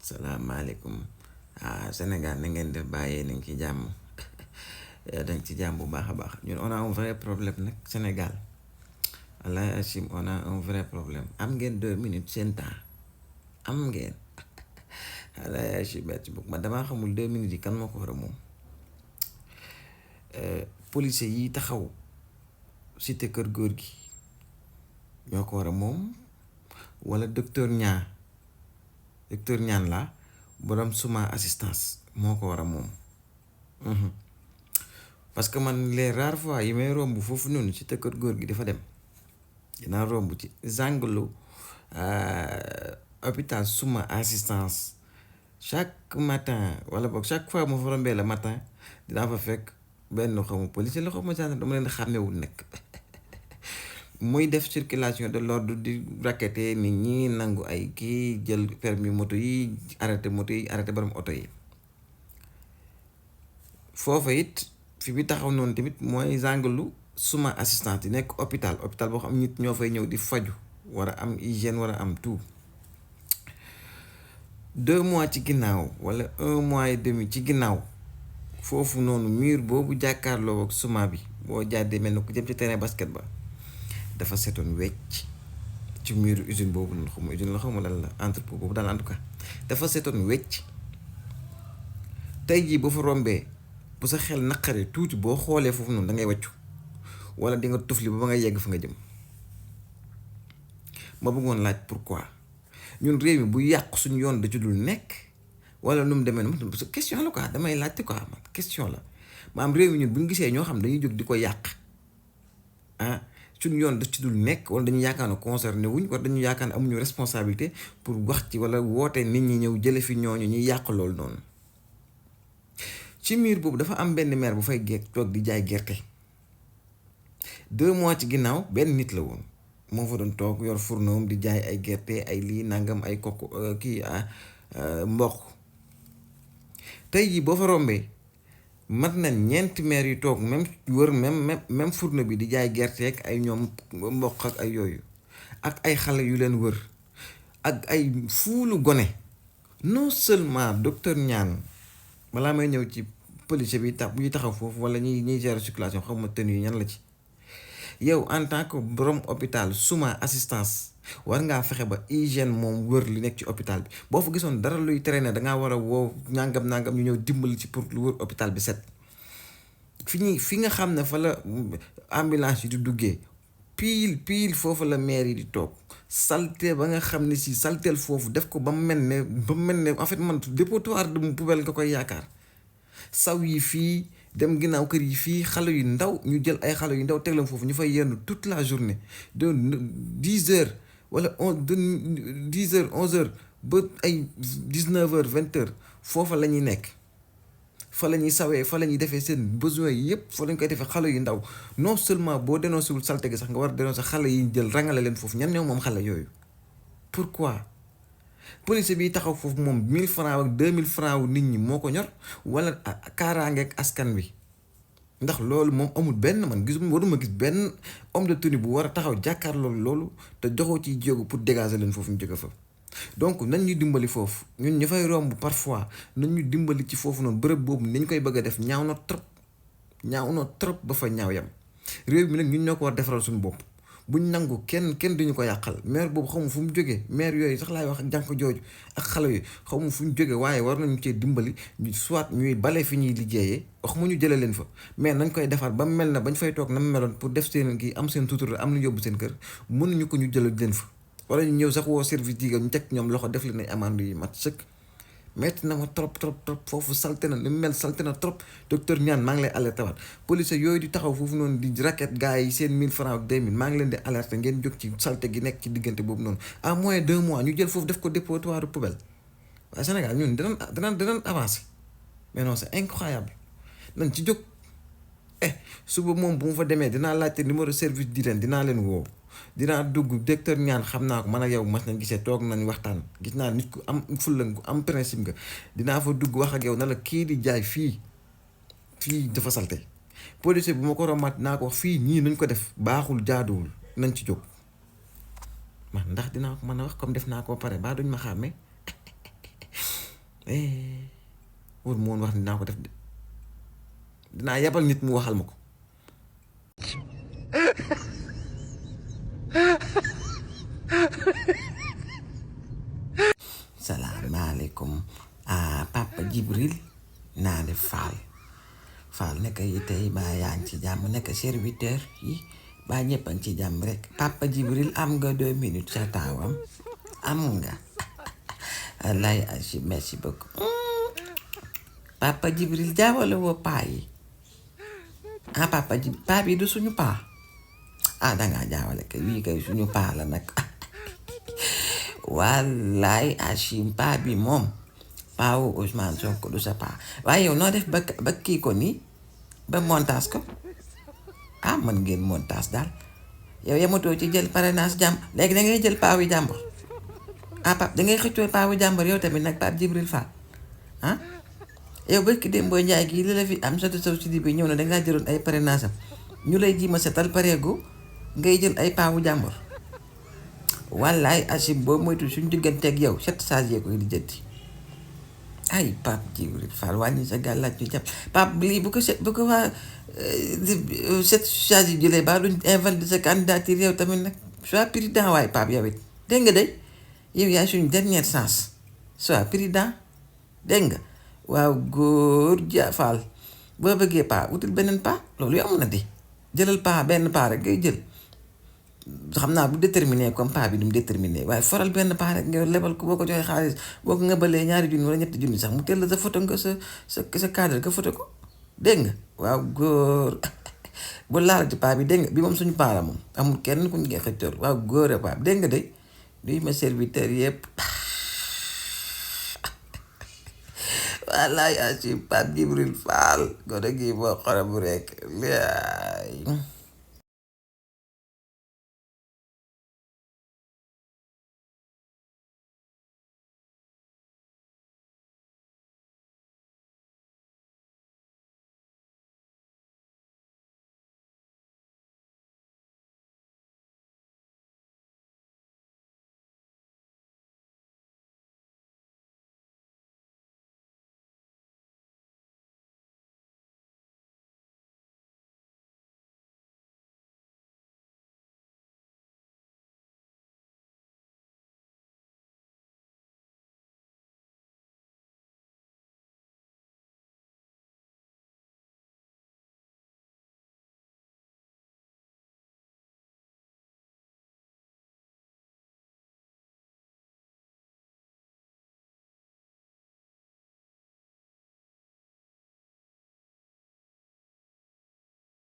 salaamaaleykum Sénégal na ngeen def bàyyee nañ ci jàmm dañ ci jàmm bu baax a baax ñun on a un vrai problème nag Sénégal wallahi Achim on a un vrai problème am ngeen 2 minutes seen temps am ngeen wallahi Achim merci beaucoup man damaa xamul 2 minutes yi kan moo ko war a moom policier yi taxaw cité kër góor gi ñoo ko war a moom wala docteur ñaan la borom suma assistance moo ko war a moom parce que man les rares fois yi may romb foofu noonu ci kër góor gi dafa dem dinaa romb ci zanglu hôpital suma assistance chaque matin wala boog chaque fois mu fa rombee le matin dinaa fa fekk benn xamu policier la xamu gendarme dama leen xàmmewul nekk muy def circulation de l'ordre di raqueter nit ñi nangu ay kii jël permis moto yi arrêté borom oto yi foofa it fi bi taxaw noonu tamit mooy zanglu suma assistance yi nekk hôpital boo xam nit ñoo fay ñëw di faju war a am hygiène war a am tout 2 mois ci ginnaaw wala 1 mois et demi ci ginnaaw foofu noonu mur boobu jàkkaarloo ak suma bi boo jàddee mel na ku jëm ci terrain basket ba dafa setoon wecc ci muru usine boobu noonu xaw ma usine la xaw ma lan la entrepôt boobu daal en tout cas dafa setoon wecc tey jii boo fa rombee bu sa xel naqaree tuuti boo xoolee foofu noonu da ngay wàccu wala di nga tufli ba nga yegg fa nga jëm ma bëggoon laaj pourquoi ñun réew mi bu yàqu suñu yoon da ci dul nekk wala nu mu demee noonu question la quoi damay laajte quoi man question la maanaam réew mi ñun bu ñu gisee ñoo xam dañuy jóg di ko yàq suñu yoon da ci dul nekk wala dañu yaakaar ne concerné wuñ wala dañu yaakaar ne amuñu responsabilité pour wax ci wala woote nit ñi ñëw jële fi ñooñu ñuy yàq loolu noonu ci miir boobu dafa am benn maire bu fay toog di jaay gerte 2 mois ci ginnaaw benn nit la woon moo fa doon toog yor fourneau di jaay ay gerte ay lii nangam ay koko mboq tey jii boo fa rombee mat na 4 maire yu toog même wër même fourneau bi di jaay gerte ak ay ñoom mboq ak ay yooyu ak ay xale yu leen wër ak ay fuulu gone non seulement docteur ñaan balaa may ñëw ci policier bi tax buy taxaw foofu wala ñuy gérer circulation xam ma tenue yi ñan la ci yow en tant que borom hôpital suma assistance war ngaa fexe ba hygiène moom wër li nekk ci hôpital bi boo fa gisoon dara luy traîner dangaa war a woo nangam ñu ñëw dimbali ci pour lu wër hôpital bi set fi nga xam ne fa la ambulance yi di duggee pile foofu la maire yi di toog salte ba nga xam ne si salteel foofu def ko ba mu mel ne en fait man dépotoir de poubelle nga koy yaakaar saw yi fii dem ginnaaw kër yi fii xale yu ndaw ñu jël ay xale yu ndaw teg leen foofu ñu fay yenn toute la journée de 10 heures wala 10 heures 11 heures ba ay 19 heures 20 heures foofa la ñuy nekk fa la ñuy sawee fa la ñuy defee seen besoin yëpp fa la ñu koy defee xale yu ndaw non seulement boo dénoncé wul salte gi sax nga war a dénoncé xale yi jël rangale leen foofu ñan ñoo moom xale yooyu pourquoi police bi taxaw foofu moom 1000 francs ak 2000 francs wu nit ñi moo ko ñor wala kaaraange ak askan wi ndax loolu moom amul benn man waruma gis benn homme de tenue bu war a taxaw jàkkaarloo loolu te joxoo ciy jéego pour dégager leen foofu ñu jóge fa donc nañ ñu dimbali foofu ñun ñu fay romb parfois nañ ñu dimbali ci foofu noonu bërëb boobu ni ñu koy bëgg a def ñaaw na trop ba fa ñaaw yam réew mi nag ñun ñoo ko war defaral suñu bopp buñ nangu kenn duñu ko yàqal maire boobu xamu fu mu jógee maire yooyu sax laay wax ak jànq jooju ak xale yi xamu fu ñu jógee waaye war nañu cee dimbali soit ñuy bale fi ñuy liggéeyee wax mu ñu jëlee leen fa mais nañ koy defar ba mel na bañ fay toog na mu meloon pour def seen kii am seen tutur am lu yóbbu seen kër mënuñu ko ñu jëlee leen fa wala ñu ñëw sax woo service digal ñu teg ñoom loxo def leen ay amande yu mat sëkk metti na ma trop foofu salte na li mu mel salte na trop docteur ñaan maa ngi lay alerté waat police yooyu di taxaw foofu noonu di raquette gars yi seen 1000 francs ak 2000 maa ngi leen di alerté ngeen jóg ci salte gi nekk ci diggante boobu noonu à moins 2 mois ñu jël foofu def ko dépotoir de poubelle waaye Sénégal ñun dinañ avancé mais non c'est incroyable nañ ci jóg suba moom bu mu fa demee dinaa laajte numéro service d'hygiène dinaa leen woo dinaa dugg docteur ñaan xam naa ko man ak yow mas nañ gisee toog nañ waxtaan gis naa nit ku am fulla ku am principe nga dinaa fa dugg wax ak yow na la kii di jaay fii dafa salte policier bu ma ko romaat naa ko wax fii ñii nuñ ko def baaxul jaaduwul nañ ci jóg man ndax dinaa ko mën a wax comme def naa ko pare baa duñ ma xàmmee wóor ma woon wax ni dinaa ko def de dinaa yabal nit mu waxal ma ko. salaamaaleykum Papa Djibril naa def Fall nekk yi tey baa yaa ngi ci jàmm nekk serviteur yi baa ñëpp a ngi ci jàmm rek Papa Djibril am nga 2 minutes sa taawam am nga wallaay asi merci beaucoup Papa Djibril jaawale woo paa yi paa bi du suñu paa dangaa jaawale kay wii kay suñu paa la nag wallaay Achim paa bi moom paawu Ousmane Sonko du sa paa waaye yow noo def ba kii ko nii ba montage ko man ngeen montage daal yow yamatoo ci jël parrainage jàmm léegi da ngay jël paawu jàmbur Pape da ngay xëccoo paawu jàmbur yow tamit nag Pape Djibril Fall yow bëkk dem booy njaay gii li la fi am sotti sow si di bi ñëw na dangaa jëloon ay parrainage am ñu lay ji ma setal pareegu ngay jël ay paawu jàmbur wallaay Achim boobu moytu suñ digganteeg yow 7 sages yee koy di jëndi ay Pape Djibril Fall wàññi sa gàllaaj ñu jàpp Pape lii bu ko waa 7 sages yi jëlee ba duñ invalider sa candidature yow tamit nag soit président waaye Pape yow it dégg nga de yow yaay suñu dernière chance soit président dégg nga waaw góor ja Fall boo bëggee paa wutul beneen paa loolu yomb na di jëlal paa benn paa rek ngay jël xam naa bu déterminé comme paa bi du mu déterminé waaye foral benn paa rek nga lebal ko boo ko joxee xaalis boo ko nga balee 2 junni wala 3 junni sax mu teel la sa photo nga sa cadre nga photo ko dégg nga waaw góor bu laal ci paa bi dégg nga bi moom suñu paa la moom amul kenn ku ñu koy xëccoor waaw góor a paa dégg nga de duy ma serviteur yëpp wallaay Achim Pape Djibril Fall gone gi boo xore bu rek laay